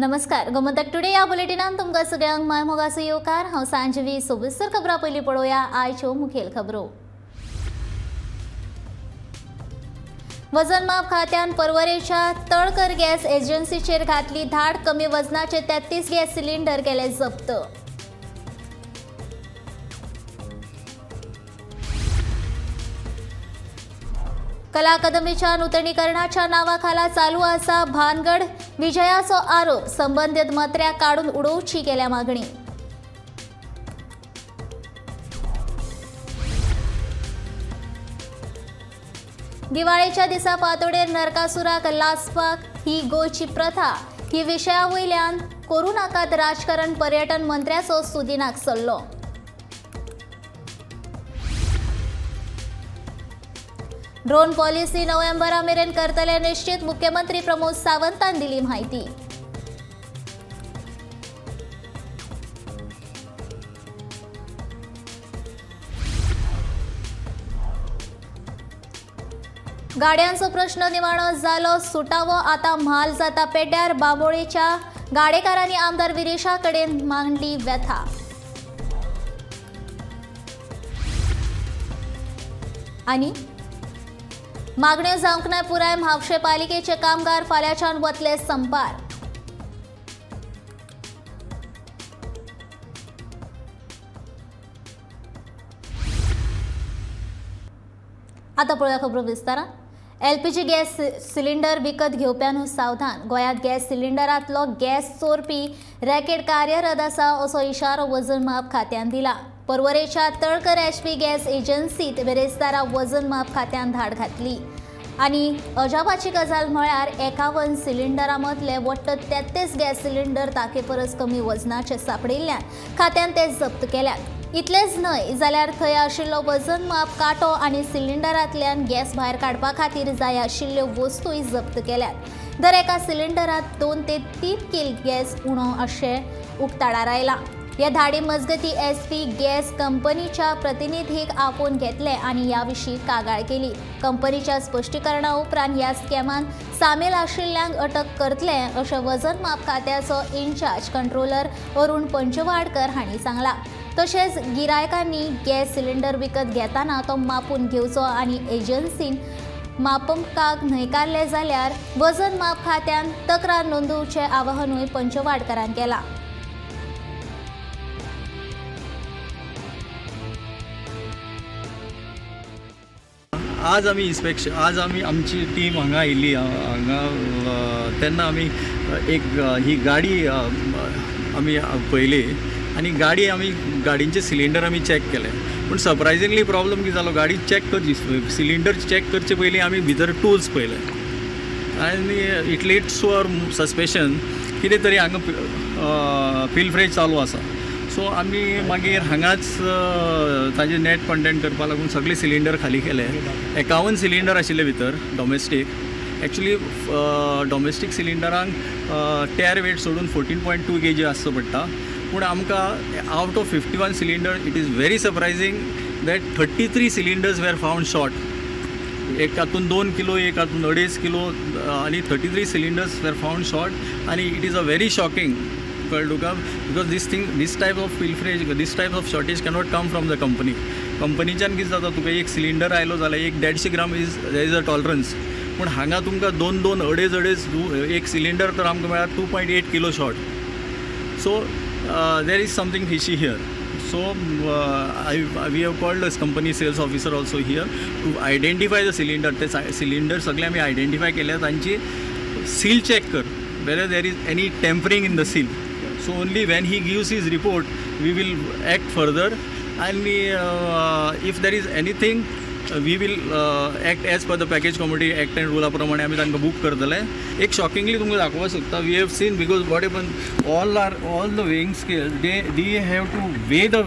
नमस्कार, गोमंतक टुडे या बुलेटिनान तुमकां सगळ्यांक my मोगाचो येवकार। हांव सांजवी सोबीसर खबरां पयलीं पळोवया आयच्यो मुखेल खबरो। वजन माप खात्यान परवरेच्या तळकर गॅस एजन्सीचेर घातली धाड, कमी वजनाचे 33 गॅस सिलिंडर केले जप्त। कला अकादमीच्या नूतनीकरणाच्या नावाखाला चालू आसा भानगड, विजयाचो आरोप, संबंधित मंत्र्याक काडून उडोवची केल्या मागणी। दिवाळेच्या दिसा फांतोडेर नरकासुराक लासपाक ही गोंयची प्रथा, ही विशया वयल्यान करूं नाकात राजकारण, पर्यटन मंत्र्याचो सुदिनाक सल्लो। ड्रोन पॉलिसी नोव्हेंबरा मेरेन करतले निश्चित, मुख्यमंत्री प्रमोद सावंतान दिली माहिती। गाड्यांचो प्रश्न निवाणो जालो सुटावो, आता म्हाल जाता पेड्यार, बांबोळेच्या गाडेकारांनी आमदार विरेशा कडेन मांडली व्यथा। आनी मागण्यो जावंक ना पुराय, म्हापशें पालिकेचे कामगार फाल्यांच्यान वतले संपार। आता पळोवया खबरो विस्तारान। एलपीजी गॅस सिलिंडर विकत घेवप्यांनो सावधान, गोंयांत गॅस सिलिंडरांतलो गॅस चोरपी रॅकेट कार्यरत आसा असो इशारो वजन माप खात्यान दिला। परवरेच्या तळकर एचपी गॅस एजन्सीत बिरेस्तारा वजन माप खात्यान धाड घातली आनी अजापाची गजाल म्हळ्यार 51 सिलिंडरां मदले वट्ट 33 गॅस सिलिंडर ताके परस कमी वजनाचे सापडिल्ल्यान खात्यान ते जप्त केल्यात। इतलेंच न्हय जाल्यार थंय आशिल्लो वजन माप कांटो आनी सिलिंडरांतल्यान गॅस भायर काडपा खातीर जाय आशिल्ल्यो वस्तूय जप्त केल्यात। दर एका सिलिंडरांत 2 ते 3 किल गॅस उणो अशें उक्ताडार आयलां। ह्या धाडी मजगती एसपी गॅस कंपनीच्या प्रतिनिधीक आपोवन घेतले आनी ह्या विशीं कागाळ केली। कंपनीच्या स्पश्टीकरणा उपरांत ह्या स्कॅमांत सामील आशिल्ल्यांक अटक करतले अशें वजन माप खात्याचो इन्चार्ज कंट्रोलर अरुण पंचवाडकर हांणी सांगलां। तशेंच गिरायकांनी गॅस सिलिंडर विकत घेतना तो मापून घेवचो आनी एजन्सीन मापकाक न्हयकारले जाल्यार वजन माप खात्यान तक्रार नोंदोवचें आवाहनूय पंचवाडकरान केलां। आज आमी इन्स्पेक्शन, आज आमी आमची टीम हांगा आयिल्ली हांगा, तेन्ना आमी एक ही गाडी आमी पळयली आनी गाडी आमी गाडींचे सिलिंडर आमी चॅक केले। पूण सरप्रायझिंगली प्रॉब्लम कितें जालो, गाडी चॅक करची, सिलिंडर चॅक करचे पयलीं आमी भितर टूल्स पळयले आनी it leads to our suspicion कितें तरी हांगा पिलफ्रेज चालू आसा। सो आमी मागीर हांगाच ताजे नेट कंटेंट करपाक लागून सगळे सिलिंडर खाली केले। 51 सिलिंडर आशिल्ले भितर डोमेस्टीक, एक्चुली डोमेस्टीक सिलिंडरांक टेर वेट सोडून 14.2 kg आसचो पडटा, पूण आमकां out of 51 cylinder it is very surprising that 33 cylinders were found short. एक हातून 2 किलो, एक हातून 2.5 किलो आनी 33 सिलिंडर्स वेर फावंड शॉर्ट आनी it is a very shocking because this thing, this type of pilferage, this type of shortage cannot come from the company. कंपनीच्यान कितें जाता, तुका एक सिलिंडर आयलो जाल्यार एक 150 gram is there is a tolerance, पूण हांगा तुमकां 2 2 2.5 2.5 एक सिलिंडर तर आमकां मेळ्ळा 2.8 kilo short. So there is something fishy here. So we have called as company sales officer also here to identify the cylinder. ते सिलिंडर सगळे आमी आयडेंटिफाय केल्या, तांची सील चॅक कर whether there is any tampering in the seal. So only when he gives his report we will act further, and if there is anything we will act as per the package committee act and rule प्रमाणे आमी तांकां book करतले। एक shockingly तुमकां दाखोवपाक शकता, we have seen because what happen all the weighing scale they have to weigh the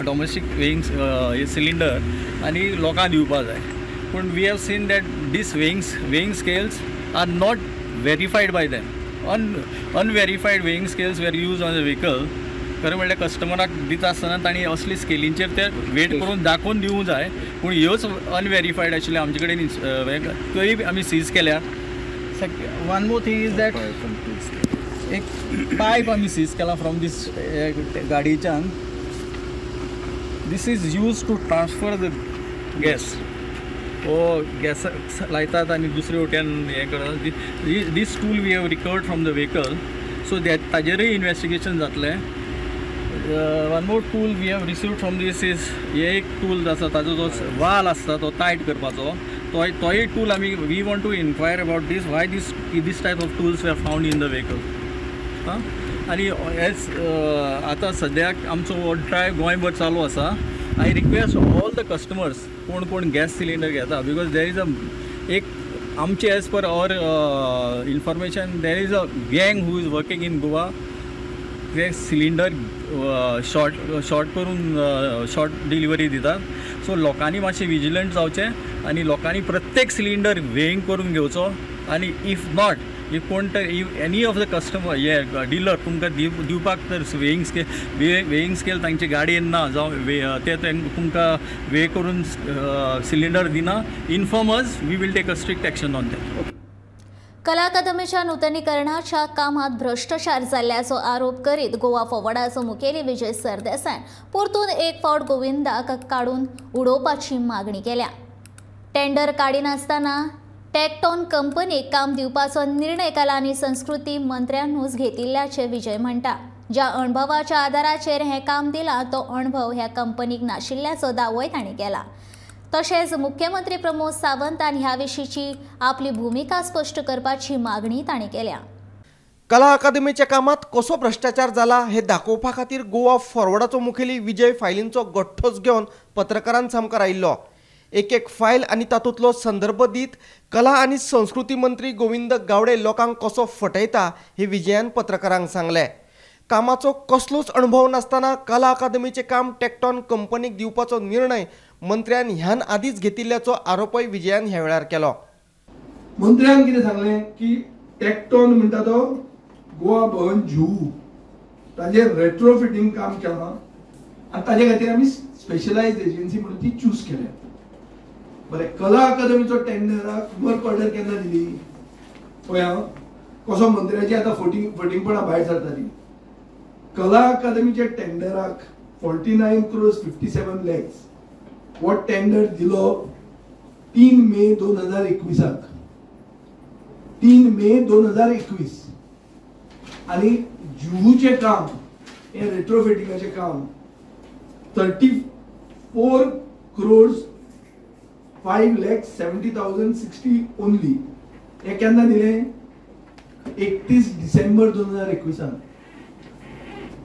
domestic weighing cylinder आनी लोकांक दिवपाक जाय, पूण we have seen that this weighing scales are not verified by them. Unverified weighing scales were use on the vehicle. खरें म्हणल्यार कस्टमराक दिता आसतना तांणी असली स्केलींचेर ते वेट करून दाखोवन दिवंक जाय, पूण ह्योच अनवेरिफायड आशिल्ल्यो आमचे कडेन थंय आमी सीज केल्या। One more thing is that एक पायप आमी सीज केला फ्रॉम दीस गाडयेच्यान. This is use to transfer the gas. हो गॅस लायतात आनी दुसरे वटेन हें करतात. This tool we have recovered from the vehicle, so that ताजेरूय investigation जातलें. One more tool we have received from this is हे एक टूल आसा ताजो जो वाल आसता तो टायट करपाचो, तोय टूल आमी we want to inquire about this, why this this type of tools were found in the vehicle. आनी एज आतां सद्याक आमचो हो ड्रायव गोंयभर चालू आसा. I request all the customers कोण कोण गॅस सिलिंडर घेता, because there is a एक आमचे as per our information there is a gang who is working in Goa. ते सिलिंडर शॉर्ट करून शॉर्ट डिलिव्हरी दितात. सो लोकांनी मातशें विजिलंट जावचें आनी लोकांनी प्रत्येक सिलिंडर वेइंग करून घेवचो. आनी if not, if कोण तर if any of the customer हे डिलर तुमकां दिवपाक तर वेइंग स्केल तांचे गाडयेन ना, जावं ते तुमकां वे करून सिलिंडर दिना, inform us, we will take a strict action on that. कला अकादमीच्या नूतनीकरणाच्या कामात भ्रष्टाचार जाल्ल्याचो आरोप करीत गोवा फॉरवर्डाचो मुखेली विजय सरदेसायान परतून एक फावट गोविंदाक काडून उडोवपाची मागणी केल्या. टेंडर काडिनासतना टॅक्टॉन कंपनीक काम दिवपाचो निर्णय कला आनी संस्कृती मंत्र्यानूच घेतिल्ल्याचें विजय म्हणटा. ज्या अणभवाच्या आदाराचेर हें काम दिलां तो अणभव ह्या कंपनीक नाशिल्ल्याचो दावोय तांणी केला. तशेंच मुख्यमंत्री प्रमोद सावंतान ह्या विशींची आपली भूमिका स्पष्ट करपाची मागणी तांणी केल्या. कला अकादमीच्या कामात कसो भ्रष्टाचार जाला हे दाखोवपा खातीर गोवा फॉरवर्डाचो मुखेली विजय फायलींचो गठ्ठोच घेवन पत्रकारां सामकार आयिल्लो. एक एक फायल आनी तातूंतलो संदर्भ दीत कला आनी संस्कृती मंत्री गोविंद गावडे लोकांक कसो फटयता हे विजयान पत्रकारांक सांगलें. कामाचो कसलोच अणभव नासतना कला अकादमीचें काम टॅक्टॉन कंपनीक दिवपाचो निर्णय मंत्र्यान ह्यान आदींच घेतिल्ल्याचो आरोपय विजयान ह्या वेळार केलो. मंत्र्यान कितें सांगलें की टॅक्टॉन म्हणटा तो गोवा भवन जुहू ताजेर रेट्रोफिटींग काम केलां आनी ताजे खातीर आमी स्पेशलायज्ड एजन्सी म्हणून ती चूज केल्या. बरें, कला अकादमीचो टेंडराक वर्क ऑर्डर केन्ना दिली पळया कसो मंत्र्याची आतां फटींगपणां भायर सरता ती. कला अकादमीच्या टेंडराक 49 crores 57 lakhs हो टेंडर दिलो 3 मे 2021 3 मे 2021. आनी जुहूचें काम हें रेट्रोफिटिंगाचें काम 34 crores 5 lakhs 70,060 only हें केन्ना दिलें 31 डिसेंबर 2021.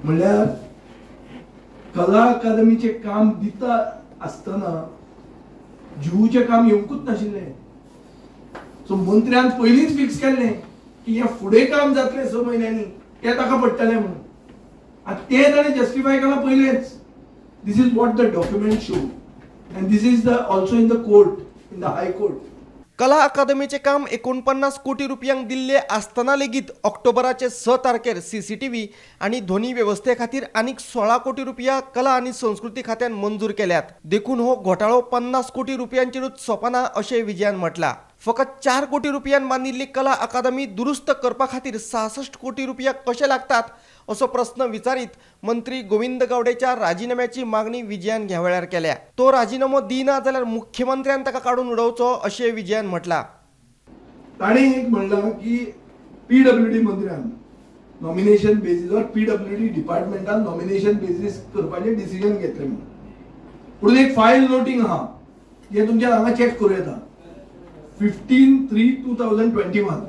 म्हणल्यार कला अकादमीचें काम दिता आसतना जुहूचें काम येवंकूच नाशिल्लें. सो मंत्र्यान पयलींच फिक्स केल्लें की हें फुडें काम जातलें 6 म्हयन्यांनी, तें ताका पडटलें म्हणून. आनी तें ताणें जस्टिफाय केलां पयलेंच. This is what the document show and this is the also in the court, in the high court. कला अकादमीचें काम 49 कोटी रुपयांक दिल्ले आसतना लेगीत ऑक्टोबराचे 6 तारखेर सीसीटीव्ही आनी ध्वनी वेवस्थे खातीर आनीक 16 कोटी रुपया कला आनी संस्कृती खात्यान मंजूर केल्यात. देखून हो घोटाळो 50 कोटी रुपयांचेरूच सोंपना अशें विजयान म्हटलां. फकत 4 कोटी रुपयान बांदिल्ली कला अकादमी दुरुस्त करपा खातीर 66 कोटी रुपया कशे लागतात असो प्रस्न विचारीत मंत्री गोविंद गावडेच्या राजीनाम्याची मागणी विजयान ह्या वेळार केल्या. तो राजीनामो दिना जाल्यार मुख्यमंत्र्यान ताका काडून उडोवचो अशें विजयान म्हटलां. ताणें एक म्हणलां की पीडब्ल्यूडी मंत्र्यान नॉमिनेशन बेजीसवर पीडब्ल्यूडी डिपार्टमेंटान नॉमिनेशन बेजीस करपाचें डिसिजन घेतलें म्हणून. पूण एक फायल नोटींग आहा जें तुमच्यान हांगा चॅक करूं येता. 15/3/2021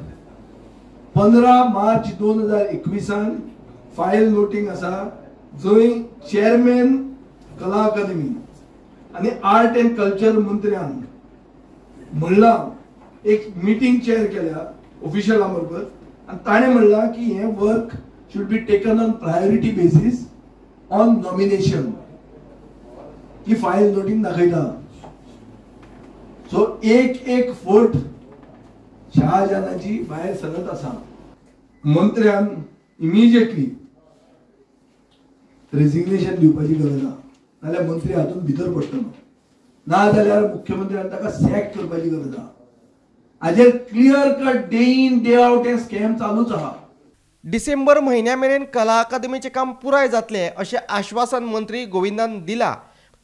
15 मार्च 2021 फायल नोटींग आसा जंय चेअरमॅन कला अकादमी आनी आर्ट एंड कल्चर मंत्र्यान म्हणलां, एक मिटींग चेअर केल्या ऑफिशला बरोबर आनी ताणें म्हणलां की हें work should be taken on priority basis on nomination. He file noting दाखयता. सो एक एक फोट शहाजहानाची भायर सरत आसा. मंत्र्यान इमिजिएटली रेजिग्नेशन दिवपाची गरज आसा, नाजाल्यार मंत्री हातूंत भितर पडटलो, ना जाल्यार मुख्यमंत्र्यान ताका सॅक करपाची गरज आसा. हाजेर clear cut day in day out हें स्कॅम चालूच आसा. डिसेंबर म्हयन्या मेरेन कला अकादमीचें काम पुराय जातलें अशें आश्वासन मंत्री गोविंदान दिला.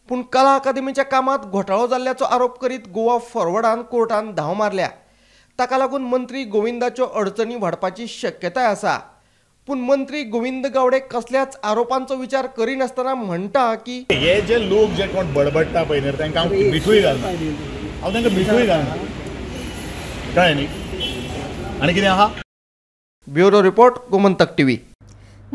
पूण कला अकादमीच्या कामांत घोटाळो जाल्ल्याचो आरोप करीत गोवा फॉरवर्डान कोर्टान धांव मारल्या. ताका लागून मंत्री गोविंदाच्यो अडचणी वाडपाची शक्यताय आसा. पूण मंत्री गोविंद गावडे कसल्याच आरोपांचो विचार करिनासतना म्हणटा की हे जे लोक जे कोण बडबडटा पळय न्ही तांकां हांव मिठूय घालना, हांव तांकां मिठूय घालना, कळ्ळें न्ही. आनी कितें आहा. Bureau report, Gomantak TV.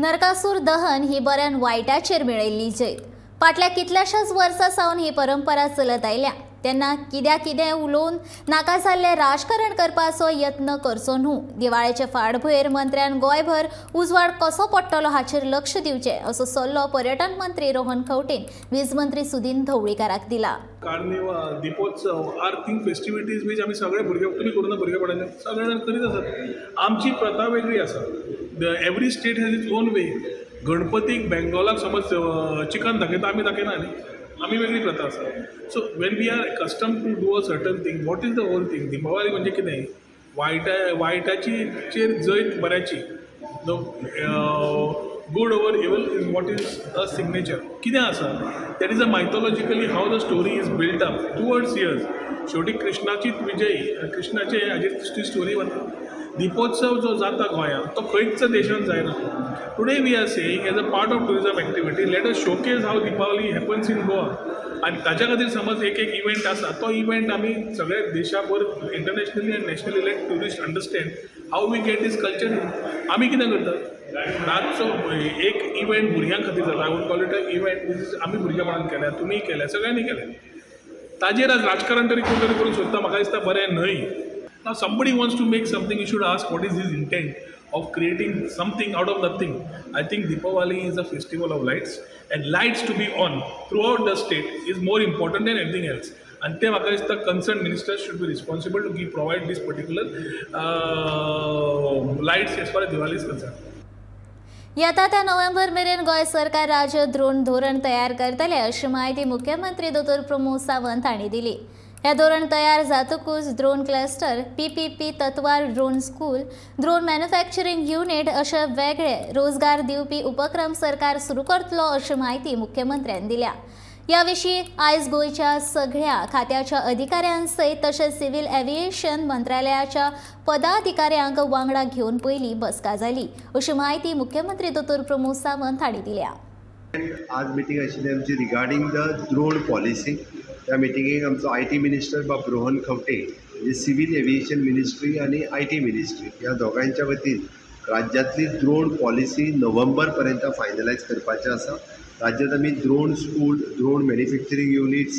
Narakasura दहन ही बऱ्यान वायटाचेर मेळयल्ली जैत. फाटल्या कितल्याशाच वर्सां सावन ही परंपरा चलत आयल्या. तेन्ना कित्या कितें उलोवन नाका जाल्लें राजकारण करपाचो यत्न करचो न्हू. दिवाळेचे फाटभुंयेर मंत्र्यान गोंयभर उजवाड कसो पडटलो हाचेर लक्ष दिवचें असो सल्लो पर्यटन मंत्री रोहन खंवटेन वीज मंत्री सुदिन ढवळीकाराक दिला. Carnival, Deepotsav are thing festivities which आमी सगळे भुरगे तुमी करूना भुरगेपणान सगळे जाण करीत आसात. आमची प्रथा वेगळी आसा. Every state has its own way. गणपतीक बेंगॉलाक समज चिकन दाखयता, आमी दाखयना न्ही, आमी वेगळी प्रथा आसा. So when we are accustomed to do a certain thing, what is the whole thing. Deepavali म्हणजे कितें, वायटाची चेर जैत बऱ्याची, the good over evil is what is a signature. कितें आसा that is a mythologically how the story is built up towards years. शेवटी कृष्णाचीच विजयी, कृष्णाचे हाजेर ती स्टोरी वता. दीपोत्सव जो जाता गोंयांत तो खंयच देशांत जायना. Today we are saying as a part of tourism activity let us showcase how Deepavali happens in Goa. आनी ताच्या खातीर समज एक एक इव्हेंट आसा तो इव्हेंट आमी सगळे देशाभर इंटरनॅशनली आनी nationally let tourist understand how we get this culture. आमी कितें करतात, रातचो एक इव्हेंट भुरग्यां खातीर जाता. I would call it a event which आमी भुरगेपणान केल्या, तुमीय केल्या, सगळ्यांनी केल्या. ताजेर आज राजकारण तरी कोण तरी करूंक सोदता, म्हाका दिसता बरें न्हय. Now somebody wants to make something, you should ask what is his intent of creating something out of nothing. I think Deepavali is a festival of lights, and lights to be on throughout the state is more important than anything else. And ते म्हाका दिसता concerned ministers should be responsible to provide this particular lights as far as Diwali is concerned. येता त्या नोव्हेंबर मेरेन गोंय सरकार राज्य द्रोण धोरण तयार करतले अशी म्हायती मुख्यमंत्री दोतोर प्रमोद सावंत हांणी दिली. हे धोरण तयार जातकूच drone cluster, PPP तत्वार drone school, drone manufacturing unit अशे वेगळे रोजगार दिवपी उपक्रम सरकार सुरू करतलो अशी म्हायती मुख्यमंत्र्यान दिल्या. ह्या विशीं आयज गोंयच्या सगळ्या खात्याच्या अधिकाऱ्यां सयत तशेंच सिव्हिल एव्हिएशन मंत्रालयाच्या पदाधिकाऱ्यांक वांगडा घेवन पयली बसका जाली अशी म्हायती मुख्यमंत्री दोतोर प्रमोद सावंत हांणी दिल्या. आज मिटींग आशिल्ली आमची रिगार्डींग the drone policy. त्या मिटिंगेक आमचो I T minister बाब रोहन खंवटे, म्हणजे सिव्हिल एव्हिएशन मिनिस्ट्री आनी I T ministry ह्या दोगांयच्या वतीन राज्यांतली ड्रोन पॉलिसी नोव्हेंबर पर्यंत फायनलायज करपाचें आसा. राज्यांत आमी drone school, drone manufacturing units,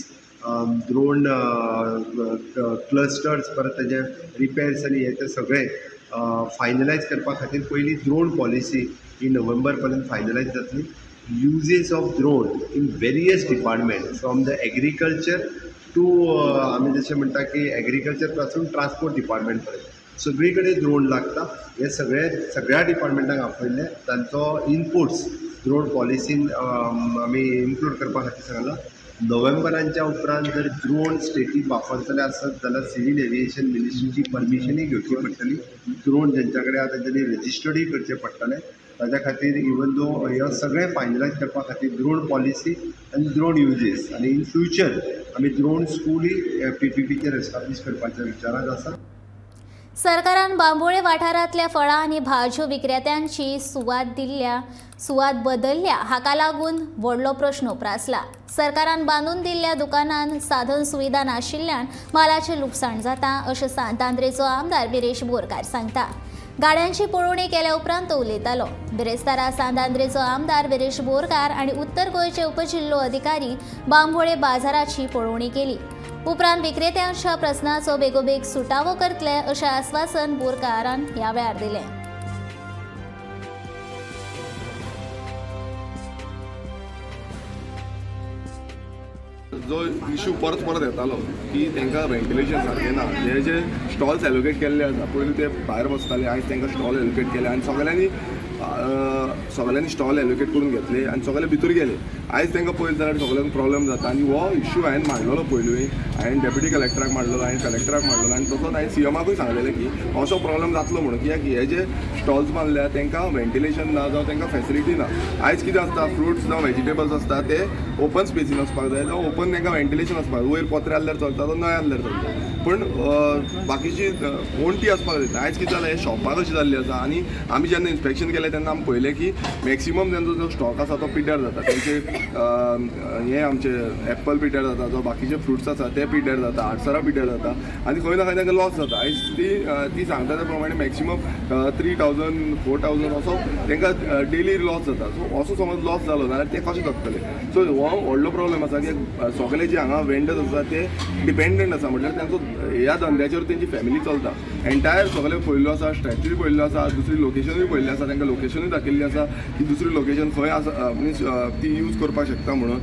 drone clusters, परत ताजे रिपेर्स आनी हे ते सगळें फायनलायज करपा खातीर पयली ड्रोन पॉलिसी ही नोव्हेंबर पर्यंत फायनलायज जातली. Uses of drone in various departments from the agriculture to आमी जशें म्हणटा की एग्रीकल्चर पासून ट्रान्सपोर्ट डिपार्टमेंट पर्यंत सगळी कडेन ड्रोन लागता. हे सगळे सगळ्या डिपार्टमेंटांक आपयल्ले, तांचो इनपुट्स ड्रोन पॉलिसीन आमी इन्क्लूड करपा खातीर सांगलां. नोव्हेंबराच्या उपरांत जर ड्रोन स्टेटीक वापरतले आसत जाल्यार सिव्हिल एव्हिएशन मिनिस्ट्रीची परमिशनूय घेवची पडटली. ड्रोन जेंच्या कडेन आसा तेंच्यांनी रजिस्टर्डूय करचें पडटलें. ताच्या खातीर इवन दो हे सगळें फायनलायज करपा खातीर ड्रोन पॉलिसी आनी ड्रोन युजेस आनी इन फ्युचर आमी ड्रोन स्कूलय PPPचेर एस्टाब्लीश करपाच्या विचारांत आसा. सरकारान बांबोळे वाठारांतल्या फळां आनी भाजयो विक्रेत्यांची सुवात बदलल्या हाका लागून व्हडलो प्रश्न उप्रासला. सरकारान बांदून दिल्ल्या दुकानान साधन सुविधा नाशिल्ल्यान मालाचें लुकसाण जाता अशें सांतांद्रेचो आमदार विरेश बोरकार सांगता. गाड्यांची पळोवणी केल्या उपरांत तो उलयतालो. बिरेस्तारा सांतांद्रेचो आमदार विरेश बोरकार आनी उत्तर गोंयचे उपजिल्लो अधिकारी बांबोळे बाजाराची पळोवणी केली. उपरांत विक्रेत्यांच्या प्रस्नाचो बेगोबेग सुटावो करतले अशें आस्वासन बोरकारान ह्या वेळार दिलें. जो इशू परत परत येतालो की तांकां व्हेंटिलेशन सारकें ना, हे जे स्टॉल्स एलोकेट केल्ले आसा पयलीं ते भायर बसताले, आयज तांकां स्टॉल एलोकेट केले आनी सगळ्यांनी सगळ्यांनी स्टॉल एलोकेट करून घेतले आनी सगळे भितर गेले. आयज तांकां पळयत जाल्यार सगळ्यांक प्रॉब्लम जाता आनी हो इश्यू हांवें मांडलेलो पयलूय, हांवें डेप्युटी कलेक्टराक मांडलेलो, हांवें कलेक्टराक मांडलेलो आनी तसोच हांवें सीएमाकूय सांगलेलें की असो प्रॉब्लम जातलो म्हणून, कित्याक हे जे स्टॉल्स बांदल्या तांकां व्हेंटिलेशन ना जावं तांकां फॅसिलिटी ना. आयज कितें आसता, फ्रुट्स जावं व्हेजिटेबल्स आसता ते ओपन स्पेसीन वचपाक जाय, जावं ओपन तांकां व्हेंटिलेशन आसपाक जाय. वयर पत्रे आहल्यार चलता तो नळ आहल्यार चलता, पूण बाकीची वण्टी आसपाक जाय. आयज कितें जालें, शॉपां कशी जाल्ली आसा आनी आमी जेन्ना इन्स्पेक्शन केलें तेन्ना आमी पळयलें की मॅक्सिमम तेंचो जो स्टॉक आसा तो पिड्ड्यार जाता. तेंचे हे आमचे एप्पल पिड्ड्यार जाता, जो बाकीचे फ्रुट्स आसा ते पिड्ड्यार जाता, आडसरां पिड्ड्यार जाता आनी खंय ना खंय तांकां लॉस जाता. आयज ती ती सांगता त्या प्रमाणे मॅक्सिमम 3000 4000 असो तांकां डेली लॉस जाता. सो असो समज लॉस जालो जाल्यार ते कशें जगतले. सो हो व्हडलो प्रॉब्लम आसा की सगळे जे हांगा वेंडर्स आसा ते डिपेंडंट आसा, म्हटल्यार तेंचो ह्या धंद्याचेर तेंची फॅमिली चलता. एंटायर सगळे पळयल्लो आसा, स्ट्रॅचूय पळयल्लो आसा, दुसरी लोकेशनूय पळयल्लें आसा, तांकां लोकेशनूय दाखयल्ली आसा की दुसरी लोकेशन खंय आसा मिन्स ती यूज करपाक शकता म्हणून.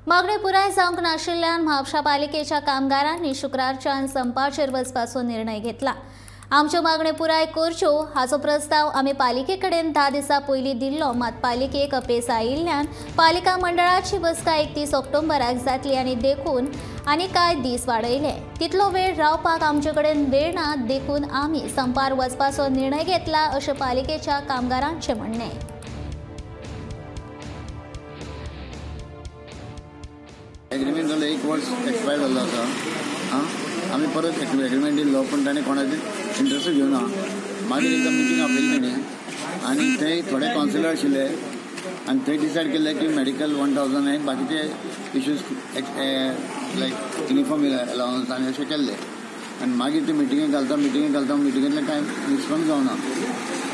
मागणी पुराय जावंक नाशिल्ल्यान म्हापशा पालिकेच्या कामगारांनी शुक्रारच्यान संपाचेर वचपाचो निर्णय घेतला. आमच्यो मागण्यो पुराय करच्यो हाचो प्रस्ताव आमी पालिके कडेन 10 दिसां पयलीं दिल्लो, मात पालिकेक अपेस आयिल्ल्यान पालिका मंडळाची बसका 31 ऑक्टोबराक जातली आनी देखून आनी कांय दीस वाडयले. तितलो वेळ रावपाक आमचे कडेन वेळ ना, देखून आमी संपार वचपाचो निर्णय घेतला अशें पालिकेच्या कामगारांचें म्हणणें. एग्रीमेंट जालो 1 वर्स एक्सपायर जाल्लो आसा. आं, आमी परत एग्रीमेंट दिल्लो पूण ताणें कोणाचे इंट्रस्टूय घेवना. मागीर एकदां मिटींग आपयली तेणी आनी थंय थोडे कावन्सिलर आशिल्ले आनी थंय डिसायड केल्लें की मेडिकल 1000 आनी बाकीचे इश्यूज लायक युनिफॉर्म अलावन्स आनी अशें केल्ले. आनी मागीर ते मिटिंगेक घालता मिटिंगेंतल्यान कांय रिस्पॉन्स जावना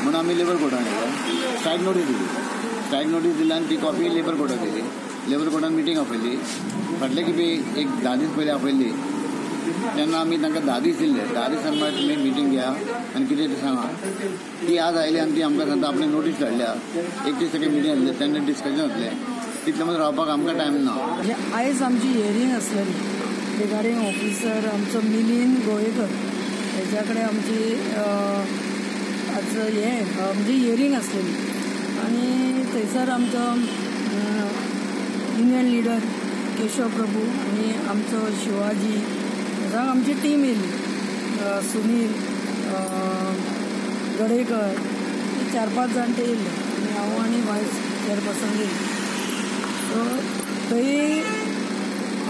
म्हणून आमी लेबर कोर्टान गेले, स्ट्रायक नोटीस दिली. स्ट्रायक नोटीस दिली आनी ती कॉपी लेबर कोर्टाक दिली. लेबर कोर्टान मिटींग आपयली. फाटले खेपे एक 10 दीस पयलीं आपयल्ली तेन्ना आमी तांकां 10 दीस दिल्ले. 10 दिसान म्हळ्यार तुमी मिटींग घेया आनी कितें तें सांगा. ती आज आयली आनी ती आमकां सांगता आपणे नोटीस धाडल्या, 31 तारखेक मिटींग जातली, तेन्ना डिस्कशन जातलें, तितलें म्हणून रावपाक आमकां टायम ना. आयज आमची हियरींग आसलेली रिगार्डींग ऑफिसर आमचो मिलिंद गोवेकर हेच्या कडेन आमची आज हें म्हणजे हियरींग आसलेली आनी थंयसर आमचो युनियन लिडर केशव प्रभू आनी आमचो शिवाजी जावं आमची टीम येयली, सुनील गडेकर, 4-5 जाण ते येयले आनी हांव आनी वायस चेअरपर्सन येयली. सो थंय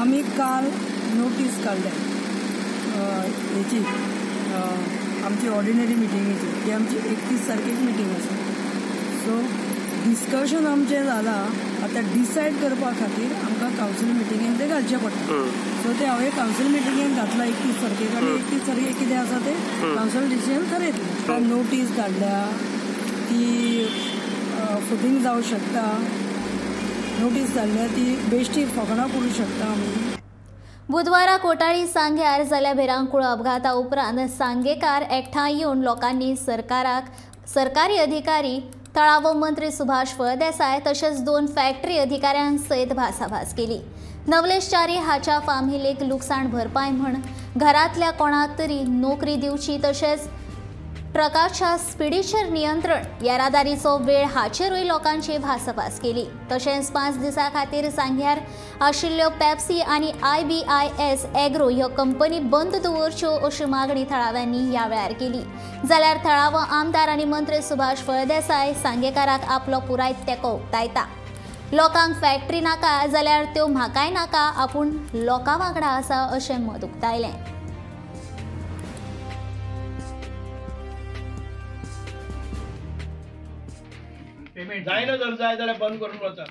आमी काल नोटीस काडल्या हेची आमची ऑर्डिनरी मिटिंगेची, ती आमची 31 तारखेक मिटींग आसा. सो डिस्कशन आमचें जालां, आतां डिसायड करपा खातीर आमकां कावन्सील मिटिंगेन तें घालचें पडटा. सो तें हांवें कावन्सील मिटिंगेन घातलां 31 तारखेक आनी 31 तारखेक कितें आसा तें कावन्सील डिसिजन थारयतलें. नोटीस धाडल्या ती फुटींग जावं शकता, नोटीस धाडल्या ती बेश्टी फकणां करूं शकता आमी. बुधवारा कोटाळी सांग्यार जाल्या भिरांकूळ अपघाता उपरांत सांगेकार एकठांय येवन लोकांनी सरकारी अधिकारी, थळावो मंत्री सुभाष फळदेसाय तशेंच 2 फॅक्टरी अधिकाऱ्यांसयत भासाभास केली. नवलेश च्यारी हाच्या फामिलीक लुकसाण भरपाय म्हण घरांतल्या कोणाक तरी नोकरी दिवची तशेंच ट्रकाच्या स्पिडीचेर नियंत्रण, येरादारीचो वेळ हाचेरूय लोकांची भासाभास केली. तशेंच 5 दिसां खातीर सांग्यार आशिल्ल्यो पेप्सी आनी IBIS agro ह्यो कंपनी बंद दवरच्यो अशी मागणी थळाव्यांनी ह्या वेळार केली. जाल्यार थळावो आमदार आनी मंत्री सुभाष फळदेसाय सांगेकाराक आपलो पुराय तेंको उक्तायता. लोकांक फॅक्टरी नाका जाल्यार त्यो म्हाकाय नाका, आपूण लोकां वांगडा आसा अशें मत उक्तायलें. जायना जर जाय जाल्यार बंद करून वचा.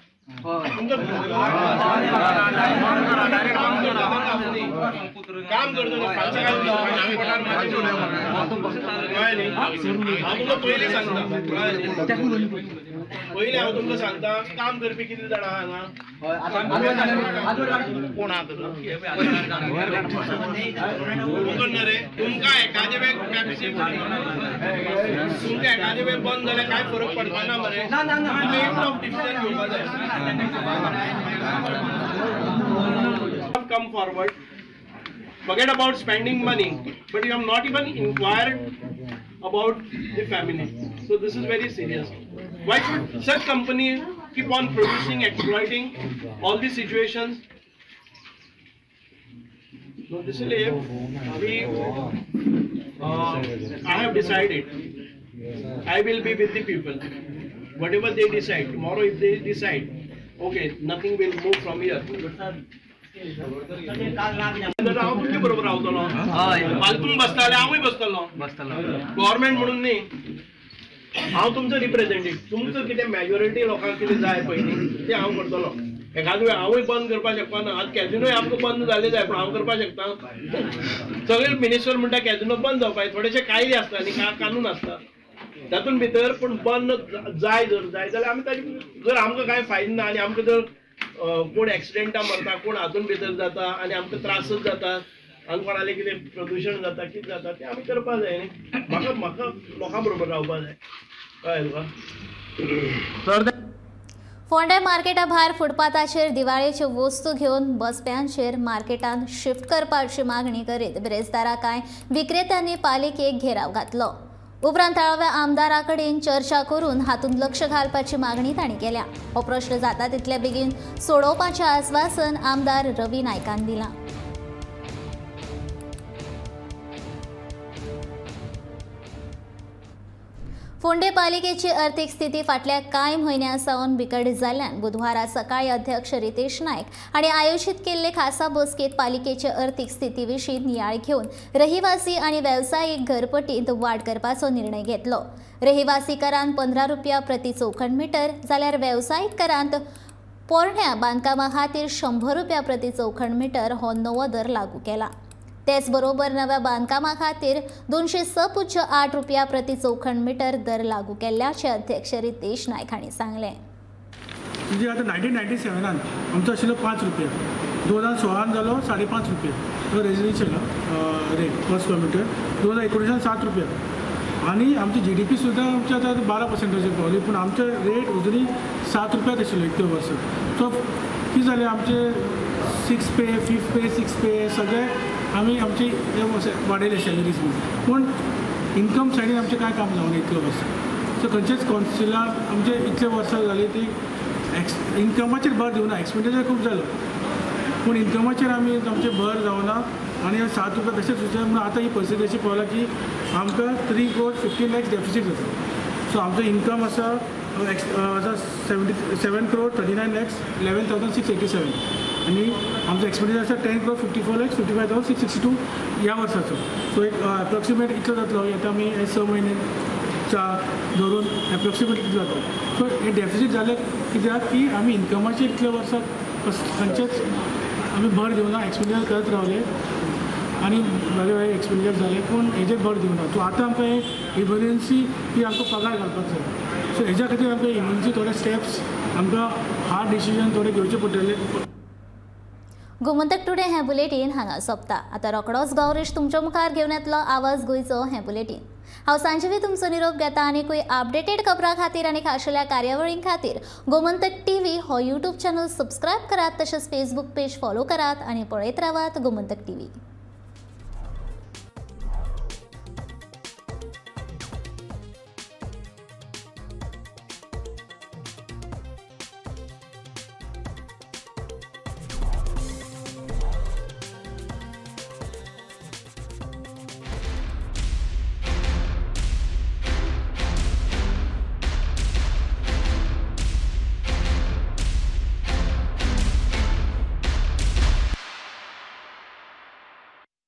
काम करतो हांव तुमकां पयलीं सांगता, पयलीं हांव तुमकां सांगता काम करपी कितले जाणां हांगा कोण आहा कोण रे. तुमकां एकादे वेळ पेप्सी तुमकां एकादे वेळ बंद जाल्यार कांय फरक पडपा ना मरे. तुमी एक डिसिजन घेवपा जाय. Come forward. Forget about spending money, but you have not even inquired about the family. So this is very serious. Why should such company keep on producing, exploiting all these situations? No, this is we. I have decided. I will be with the people. Whatever they decide tomorrow, if they decide, okay, nothing will move from here. हांव तुमचे बरोबर रावतलो, फाल्यां तुमी बसताले हांवूय बसतलो, government म्हणून न्ही, हांव तुमचो रिप्रेझेंटेटिव्ह. तुमचो कितें मेजॉरिटी लोकांक कितें जाय पयलीं तें हांव करतलो. एखाद वेळ हांवूय बंद करपाक शकना. आतां कॅजिनोय आमकां बंद जाले जाय, पूण हांव करपाक शकता. सगळे मिनिस्टर म्हणटा कॅजिनो बंद जावपाक, थोडेशे कायदे आसता न्ही, कानून आसता तातूंत भितर. पूण बंद जाय जर जाय जाल्यार आमी ताजे जर आमकां कांय फायदो ना आनी आमकां जर कोण एक्सिडेंटा मरता, कोण हातून भितर जाता आनी आमकां त्रासच जाता आनी कोणालें कितें प्रदुशण जाता, कितें जाता तें आमी करपाक जाय न्ही. म्हाका म्हाका लोकां बरोबर रावपाक जाय, कळ्ळें तुका. फोंडें मार्केटा भायर फुटपाथाचेर दिवाळेच्यो वस्तू घेवन बसप्यांचेर मार्केटांत शिफ्ट करपाची मागणी करीत बिरेस्तारा कांय विक्रेत्यांनी पालिकेक घेराव घातलो. उपरांत थळाव्या आमदारा कडेन चर्चा करून हातूंत लक्ष घालपाची मागणी तांणी केल्या. हो प्रश्न जाता तितले बेगीन सोडोवपाचें आस्वासन आमदार रवी नायकान दिलां. फोंडें पालिकेची अर्थीक स्थिती फाटल्या कांय म्हयन्यां सावन बिकट जाल्ल्यान बुधवारा सकाळी अध्यक्ष रितेश नायक हांणी आयोजीत केल्ले खासा बसकेंत पालिकेचे अर्थीक स्थिती विशीं नियाळ घेवन रहिवासी आनी वेवसायीक घरपटींत वाड करपाचो निर्णय घेतलो. रहिवासी करांत 15 रुपया प्रति चौखण मिटर जाल्यार वेवसायीक करांत पोरण्या बांदकामा खातीर 100 रुपया प्रति चौखण मिटर हो नवो दर लागू केला. तेच बरोबर नव्या बांदकामा खातीर 206.8 रुपया प्रति चौखण मिटर दर लागू केल्ल्याचे अध्यक्ष रितेश नायक हांणी सांगलें. म्हणजे आतां 1997 आमचो आशिल्लो 5 रुपया, 2016 जालो 5.5 रुपया तो residential rate per square metre, 2019 7 रुपया आनी आमची GDP सुद्दां आमची आतां 12% पावली, पूण आमचे रेट अजुनूय 7 रुपयाच आशिल्लो इतले वर्सां. सो कितें जालें, आमचे 6 पे 5 पे 6 पे सगळे आमी आमची वाडयले सॅलरीज बीन, पूण इनकम सायडीन आमचें कांय काम जावना इतले वर्सां. सो खंयचेच कौन्सिलान आमचे इतले वर्सां जाली ती इनकमाचेर भर दिवना, एक्सपेंडिचर खूब जालो पूण इनकमाचेर आमी आमचें भर जावना आनी 7 रुपया तशेंच उरता. म्हणून आतां ही परिस्थिती अशी पावला की आमकां 3 crore 15 lakhs deficit जाता. सो आमचो इनकम आसा 77 crore 39 lakhs 11,687 आनी आमचो एक्सपेंडिचर आसा 10 crore 54 lakhs 55,662 ह्या वर्साचो. सो एक एप्रोक्सिमेट इतलो जातलो, आतां आमी हे 6 म्हयने धरून एप्रोक्सिमेट इतलो जातलो. सो हे डेफिसीट जालें कित्याक की आमी इनकमाचेर इतल्या वर्सां खंयचेच आमी भर दिवना, एक्सपेंडिचर करत रावले आनी वेगळे वेगळे एक्सपेंडिचर जाले पूण हेजेर भर दिवना. सो आतां आमकां हे इमर्जन्सी की आमकां पगार घालपाक जाय. सो हेज्या खातीर आमकां इमर्जन्सी थोडे स्टेप्स आमकां हार्ड डिसिजन थोडे घेवचे पडटले. गोमंतक टुडे हें बुलेटीन हांगा सोंपता. आतां रोखडोच गौरीश तुमच्या मुखार घेवन येतलो आवाज गोंयचो हें बुलेटीन. हांव सांजवी तुमचो निरोप घेता आनी अपडेटेड खबरां खातीर आनी खाशेल्या कार्यावळीं खातीर गोमंतक टीव्ही हो यूट्यूब चॅनल सबस्क्रायब करात, तशेंच फेसबूक पेज फॉलो करात आनी पळयत रावात गोमंतक टीव्ही.